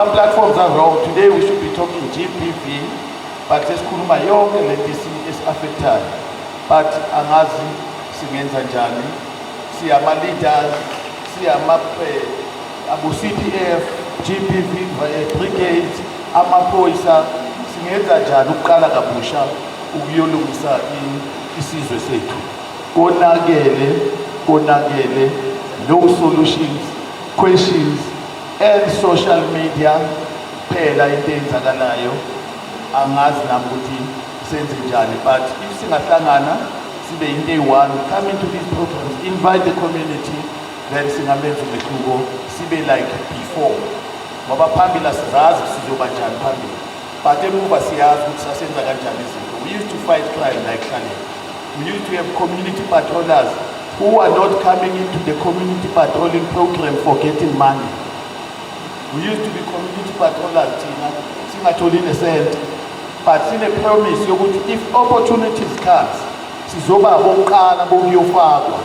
Platforms are wrong. Today we should be talking GBV, but sesikhuluma yonke lento esi-affectayo. But angazi singenza njani. Siyama leaders, siyama abo CPF, GBV brigades, amaphoyisa, singenza njani ukuqala kabusha ukuyolungisa isizwe sethu. Konakele, konakele, no solutions, questions and social media phela into eyenzakalayo, angazi nami ukuthi senze njani, but if singahlangana sibe into eyi-one, come into these programs, invite the community, then singamenza umehluko, sibe like before, ngoba phambili asizazi sizoba njani phambili, but emuva siyazi ukuthi sasenza kanjani izinto. We used to fight crime like hlaleni. We used to have community patrollers who are not coming into the community patrolling program for getting money. We used to be community patrollers thina singatholi nesenti, but sine-promise yokuthi if opportunities comes sizoba bokuqala bokuyofakwa.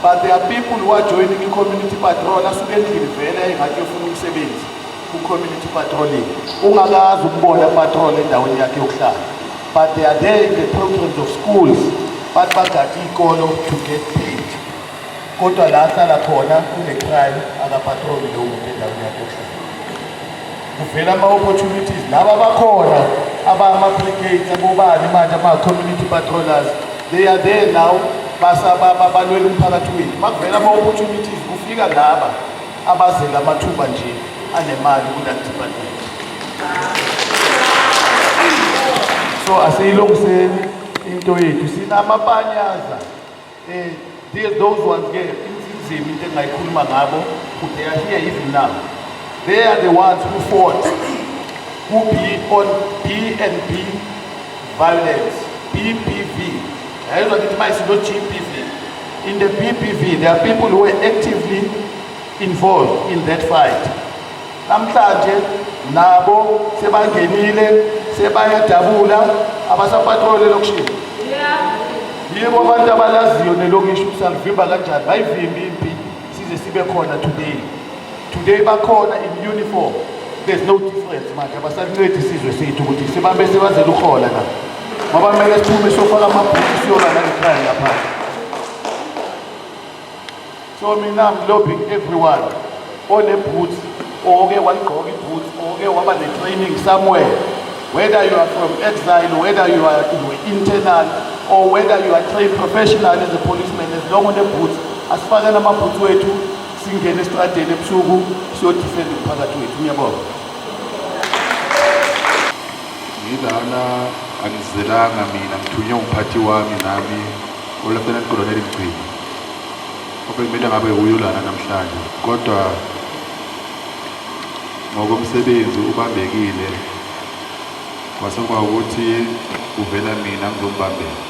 But there are people who are joining i-community patrol asuke endlini vele engathi yofuna umsebenzi ku-community patrolling, ungakazi ukubona patrol endaweni yakhe yokuhlala, but they are there in the programs of schools, bathi bagade iy'kolo to get paid, kodwa la ahlala khona kune-crime, akapatroli lowo muntu endaweni yakhe yokuhlala. Kuvela ama-opportunities, laba abakhona abama-brigades, abobani manje, ama-community patrollers, they are there now, balwela umphakathi wethu. Uma kuvela ama-opportunities kufika laba abazela amathuba nje anemali kula department. So asiyilungiseni into yethu, sinamapanyaza. Those ones ke inzima into engayikhuluma ngabo, they are here even now. They are the ones who fought, who be on B and B violence, BBV. Ayizwa ngithi manje sino GBV. In the BBV there are people who were actively involved in that fight. Namhlanje nabo sebangenile, sebayadabula, abasapatrole elokishini. Yibo abantu abalaziyo nelokishi ukuthi salivimba kanjani, bayivimba impi size sibe khona today. Today bakhona in uniform, there's no difference manje, abasalincedi isizwe sethu ukuthi sibambe sebazela uhola la, ngoba kumele siphume siyofaka amabhuku siyolwa nale-crime lapha. So mina I'm lobbying everyone one-boots, oke waligqoka i-boots, oke waba ne-training somewhere, whether you are from exile, whether you are internal, or whether you are trained professional as a policeman, as long one-boots, asifakele ama-boots wethu singene estradeni ebusuku siyodefend umphakathi wethu. Ngiyabonga. Ngilana angizelanga mina, ngithunywe umphathi wami nami uLieutenant Colonel Mgcini, obekumele ngabe uyolana namhlanje, kodwa ngokomsebenzi ubambekile, kwase kuba ukuthi kuvela mina ngizombambela.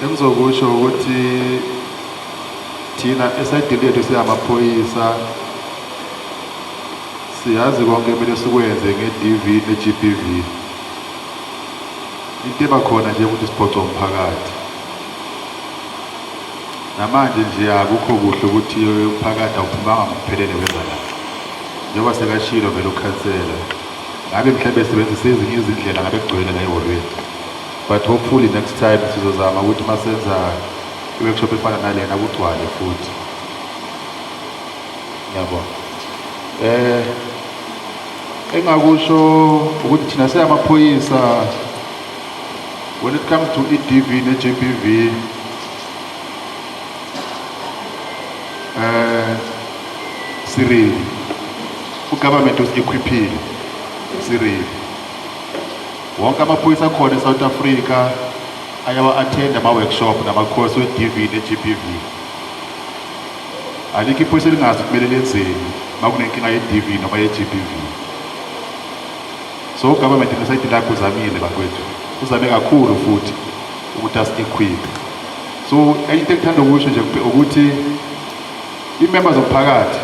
Engizokusho ukuthi thina esayidini lethu siyamaphoyisa siyazi konke kumele sikwenze nge-DV ne-GBV. Into eba khona nje ukuthi siphoqe umphakathi. Namanje nje akukho kuhle ukuthi umphakathi awuphumanga ngokuphelele wenza la. Njengoba sekashilo vele ukhansela, ngabe mhlawumbe sebenzise ezinye izindlela ngabe kugcwele la ehholweni. But hopefully next time sizozama ukuthi masenza i-workshop efana nalena kugcwale futhi. Ngiyabonga. Engakusho ukuthi thina siyamaphoyisa when it comes to i-DV ne-GBV, siready, ugovernment usi-equiphile, siready. Wonke amaphoyisa akhona e-South Africa ayawa-attend ama-workshop nama-course we-DV ne-GBV. Alikho iphoyisa elingazi kumele lenzeni uma kunenkinga ye-DV noma ye-GBV. So ugovernment ngesayidi lakhe uzamile bakwethu, uzame kakhulu futhi ukuthi asi-equip. So enye into engithanda ukusho nje ukuthi i-members zomphakathi,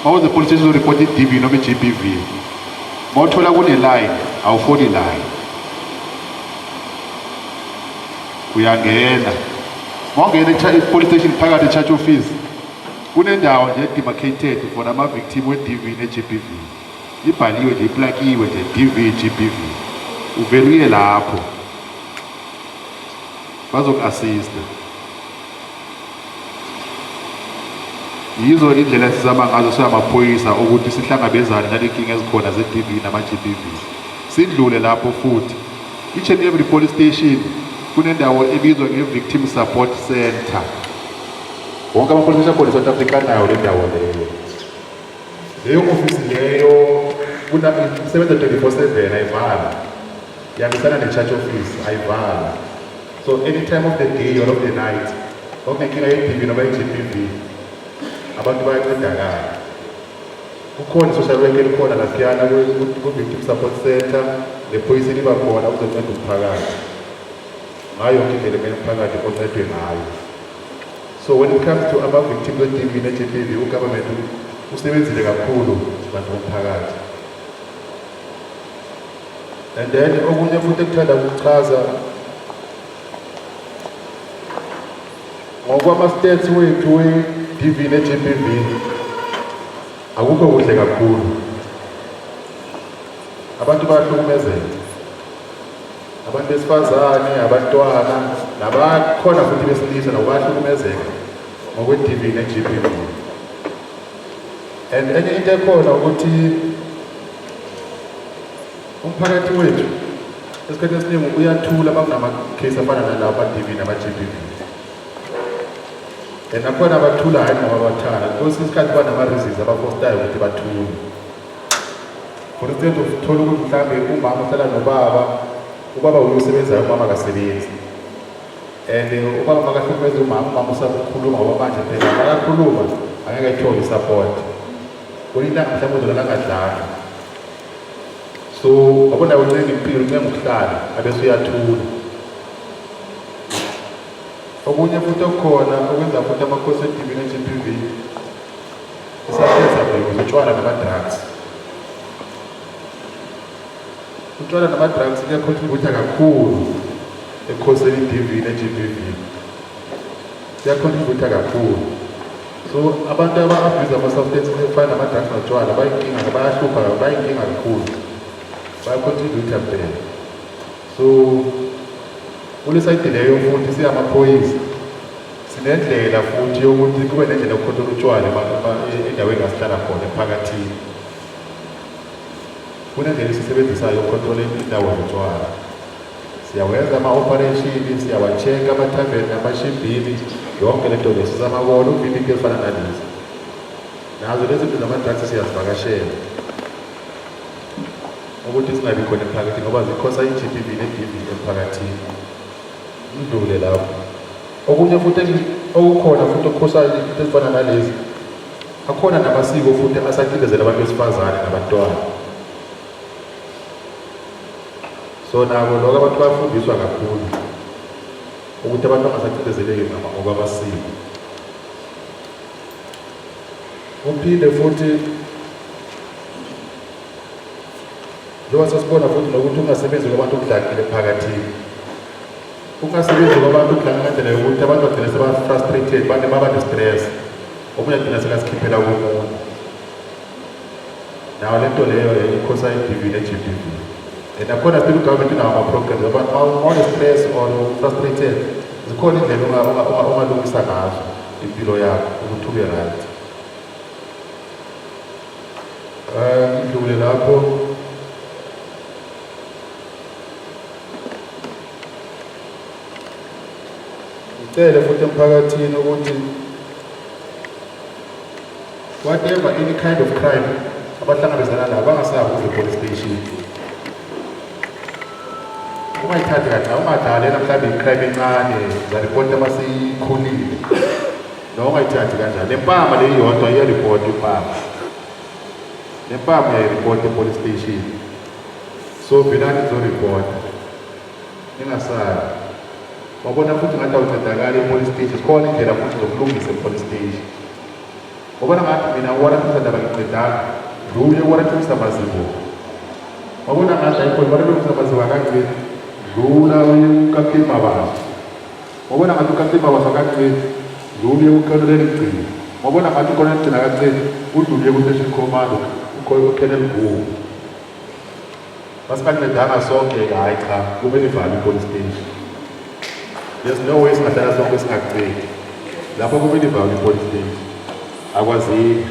uma uze police station uzoripota i-DV noma i-GBV, uma uthola kune-line, awufoli line, uyangena. Uma ungena e-police station phakathi e-charge office, Kunendawo nje demarcated for ama-victim we-DV ne-GBV. Ibhaliwe nje, iplakiwe nje DV, GBV. Uvele uye lapho, bazoku-assista. Yizo indlela esizama ngazo singamaphoyisa ukuthi sihlangabezane nale nkinga ezikhona ze-DV nama-GBV. Sidlule lapho futhi, each and every police station kunendawo ebizwa nge-victim support center. Wonke ama-police station akhona e-South Africa anayo le ndawo leyo. Leyo ofisi leyo isebenza 24/7, ayivalwa. Ihambisana ne-charge office, ayivalwa. So any time of the day or of the night, okunenkinga ye-DV noma i-GBV, abantu bayancedakala. Kukhona i-social worker elikhona laphiyana ku-victim support center, nephoyisa liba khona ukuzonceda umphakathi ngayo yonke indlela ekumele umphakathi oncedwe ngayo. So when it comes to ama-victims we-DV ne-GBV, u-government usebenzile kakhulu, bantu bomphakathi. And then okunye futhi ekuthanda ukuchaza ngokwama-stats wethu we-DV ne-GBV, akukho kuhle kakhulu. Abantu bayahlukumezeka, abantu besifazane, abantwana, nabakhona futhi besilisa nabo bayahlukumezeka ngokwe-DV ne-GBV. And enye into ekhona ukuthi umphakathi wethu esikhathini esiningi uyathula uma kunama-case afana nalawo ama-DV nama-GBV. And nakhona abathula hhayi ngoba bathanda, kwesinye isikhathi banama-reasons abafostayo ukuthi bathule. For instance, uthola ukuthi mhlawumbe umama uhlala nobaba, ubaba uye usebenzayo, umama akasebenzi. And ubaba makahlukumeza umama, umama usaba ukukhuluma ngoba manje phela makakhuluma angeke ayithole i-support. Kwelinye ilanga mhlawumbe uzolala angadlanga. So wabona uncenga impilo, uncenga ukuhlala, abese uyathula. Okunye futhi okukhona okwenza futhi amakhosi e-DV ne-GBV, i-substance abuse, utshwala nama-drugs. Utshwala nama-drugs kuya-contribute kakhulu ekhoseni i-DV ne-GBV, kuya-contribute kakhulu. So abantu aba-abuse ama-substances efana nama-drugs notshwala bayinkinga, bayahlupha, bayinkinga kakhulu, baya-contribute phela. So kule side leyo futhi siyamaphoyisa sinendlela futhi yokuthi kube nendlela yoku-controla utshwala endaweni la sihlala khona emphakathini. Kunendlela esisebenzisayo yoku-controla indawo zotshwala. Siyawenza ama-operation, siyawa-check-a amathaveni namashibhini, yonke lento le sizama kona ukuvimba into ezifana nalezi. Nazo lezi zinto zama-drugs siyazivakashela ukuthi zingabi khona emphakathini ngoba zikhosa i-GBV ne-DV emphakathini. Ngidlule lapho. Okunye futhi okukhona futhi okukhosa into ezifana nalezi, akhona namasiko futhi asacindezela abantu besifazane nabantwana. So nabo lokho abantu bayafundiswa kakhulu ukuthi abantu bangasacindezeleki ngokwamasiko. Kuphinde futhi njengoba sesibona futhi nokuthi ungasebenzi kwabantu kudlangile emphakathini. Ukungasebenzi kwabantu kudlanga ngendlela yokuthi abantu bagcine seba-frustrated, baba ne-stress, omunye agcina sekasikhiphela komunye. Nayo le nto leyo ikhosa i-DV ne-GBV. And nakhona still u-government unawo ama-programs abantu ma une-stress or frustrated, zikhona indlela ongalungisa ngazo impilo yakho ukuthi ube right. Ngidlule lapho. Ngicele futhi emphakathini ukuthi whatever, any kind of crime abahlangabezana nayo, bangasabi ukuze police station. Ungayithathi kancane, ungadlalela mhlawumbe i-crime encane, uzaripota uma seyikhulile. No, ungayithathi kanjani. Le mpama le iyodwa iyaripota impama. Le mpama uyayiripota e-police station. So velani nizoripota, ningasabi. Wabona futhi ngathi awuncedakali e-police station, zikhona indlela futhi zokulungisa e-police station. Wabona ngathi mina warrant officer ndaba ngincedanga, dlule warrant officer Mazibuko. Wabona ngathi ayikho warrant officer Mazibuko akancedi, dlula uye ku-Captain Mabaso. Wabona ngathi u-Captain Mabaso akancedi, dlula uye ku-Colonel Gcina. Wabona ngathi ukhona egcina kancane udlule ku-station commander uColonel Gugu. Masingancedanga sonke-ke, hhayi cha, kumele ivalwe i-police station. There's no way singahlala sonke singakucedi. Lapho kumele ivalwe i-police station. Akwazeki.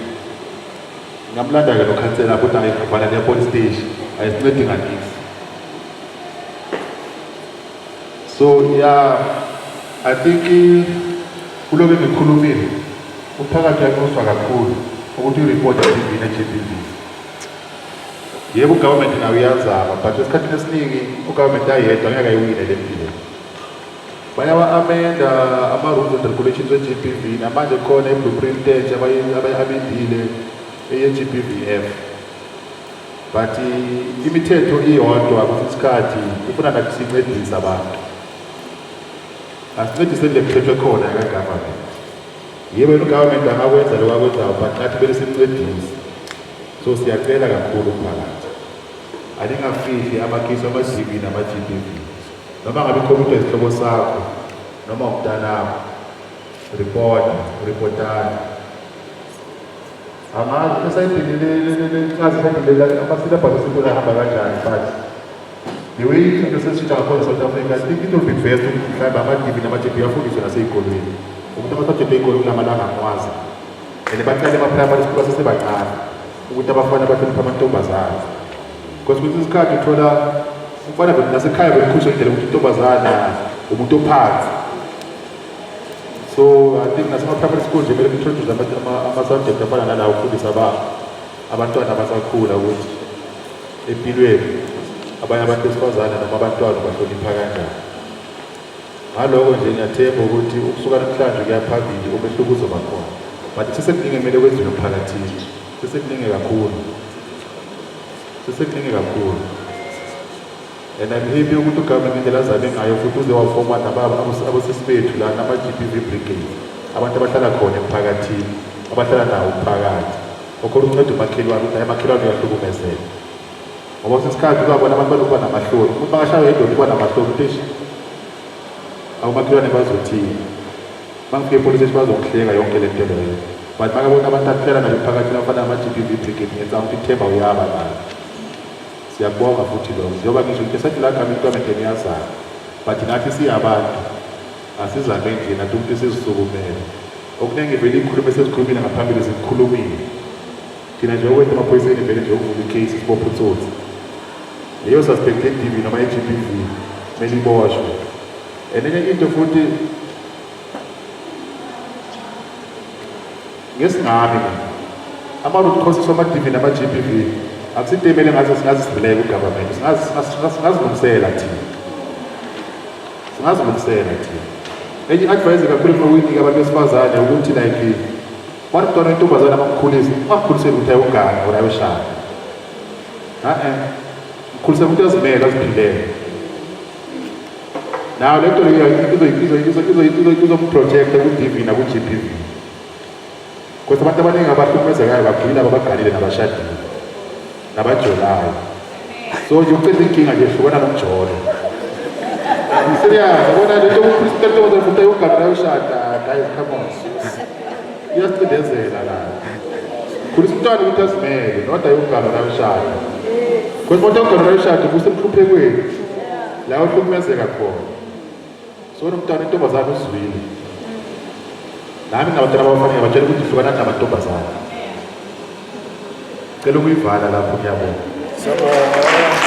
Ngingamlanda-ke nokhansela ukuthi ayivala leya police station. Ayisincedi nganiksi. So yeah, I think kulobe ngikhulumile umphakathi uyanxuswa kakhulu ukuthi i-report i-DV ne-GBV. Yebo, ugovernment nayo uyazama, but esikhathini esiningi ugovernment ayedwa ngeke ayiwine le mpilo. Bayawa-amenda ama-rules and regulations we-GBV, namanje khona i-blueprint entsha abayi-amendile eye-GBVF. But imithetho iyodwa kwesinye isikhathi ifuna nathi sincedise abantu. Asincediseni le mithetho ekhona yaka-government. Yebo, yena ugovernment angakwenza lokho akwenzayo, but nathi kumele simncedise. So siyacela kakhulu umphakathi. Aningafihli amakhisi ama-DV nama-GBV. Noma ngabe ikhompyutha isihlobo sakho noma umntanakho, report, reportani. Angazi esayidini ngazi esayidini ama-syllabus esikole ahamba kanjani, but the way izinto sesishintsha ngakhona e-South Africa, I think it will be best ukuthi mhlawumbe ama-DV nama-GBV afundiswe nasey'kolweni. Ukuthi ama-subject ey'kole kulamalanga angiwazi. And baqale ema-primary school basesebancane ukuthi abafana bahloniphe amantombazane. Because kwesinye isikhathi uthola umfana vele nasekhaya bekukhuliswa indlela ukuthi intombazana umuntu ophansi. So I think nasema-primary school nje kumele ku-introduce ama-subject afana nalawo ukufundisa abantwana abasakhula ukuthi empilweni abanye abantu besifazane noma abantwana bahlonipha kanjani. Ngaloko nje ngiyathemba ukuthi ukusuka namhlanje kuya phambili umehluko uzoba khona. But kusesekuningi ekumele kwenziwe emphakathini. Kusesekuningi kakhulu. Kusesekuningi kakhulu. And I'm happy ukuthi ugovernment ngendlela azame ngayo futhi uze wafoma abosisi bethu la nama-GBV brigade. Abantu abahlala khona emphakathini, abahlala nawo umphakathi. Okhona ukunceda umakhelwane ukuthi hayi makhelwane uyahlukumezeka. Ngoba kwesinye isikhathi uyabona abantu banokuba namahloni. Umuntu makashaywa indoda uba namahloni ukuthi eish abomakhelwane bazothini. Mangifika e-police station bazongihleka yonke le nto leyo. But makabona abantu ahlala nabo emphakathini abafana nama-GBV brigade ngiyacabanga ukuthi ithemba uyaba nalo. Siyakubonga futhi lokho. Njengoba ngisho ukuthi esathi la government government iyazama. But nathi siyabantu asizame nje nathi ukuthi sizisukumele. Okuningi vele ikhulume sesikhulumile ngaphambili sikukhulumile. Thina nje okwethu emaphoyiseni vele nje ukuvula i-case sibophe utsotsi. Leyo suspect ye-DV noma ye-GBV kumele iboshwe. And enye into futhi ngesingami mina ama-root causes wama-DV nama-GBV akusinto emele ngaze singaze sibhileke ku-government, singazilungisela thina, singazilungisela thina. Enye i-advice kakhulu efuna ukuyinika abantu besifazane ukuthi like wani mntwana wentombazane abamkhulisa, ungamkhuliseli ukuthi ayogana or ayoshada. E-e, mkhulise ukuthi azimele aziphilele. Nayo le nto leyo izomprotecta ku-DV naku-GBV. Because abantu abaningi abahlukumezekayo kakhulu yilaba abaganile nabashadile nabajolayo. So nje uceda inkinga nje hlukana nomjolo. Serious, yabona le nto yokukhulisa intombazane futhi ayogana ayoshada, guys come on. Iyasicindezela la. Khulisa umntwana ukuthi azimele, not ayogana ayoshada. Because umuntu ogana ayoshada usemhluphekweni. La uhlukumezeka khona. So nomntwana intombazane uzwile. Nami ngabantwana abafana ngiyabatshela ukuthi hlukana namantombazane. Cela ukuyivala lapho, ngiyabonga. Siyabonga.